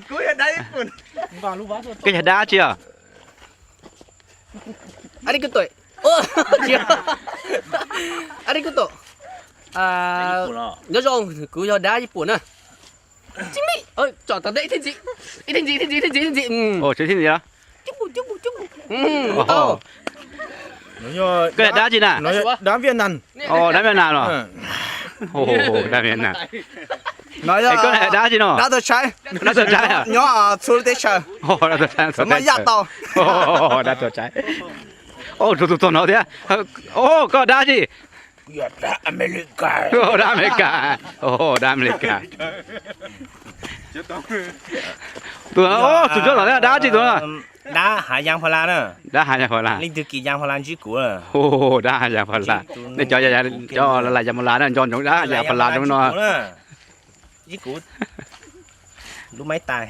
Koj yog dab tsi os? Ari kuj tau. Ari kuj tau. Nyob zoo, kuv yog dab Yij Pum na. Tsom tom ntej ib thij ntxiv, ib thij ntxiv, ib thij ntxiv, ib thij ntxiv. Ib thij ntxiv los? Koj yog dab tsi na? Dab Viaj Nam. Dab Viaj Nam los? Dab Viaj Nam. Koj yog dab tsi no? Dab Tawg Tshaib. Dab Tawg Tshaib. Nyob txhua lub teb chaws. Dab Tawg Tshaib. Tus txog no thiab. Koj dab tsi? Dab Amelikas. Dab Amelikas. Tus, tus cuab tom thiab dab tsi tus no? Dab Hav Yas Phas Las na. Dab Hav Yas Phas Las. Leej twg kis Yas Phas Las ntsib kuv. Dab Hav Yas Phas Las. Nej cov, cov Yas Phas Las na nco ntsoov dab Hav Yas Phas Las no. Ntsib kuv lub maib tais.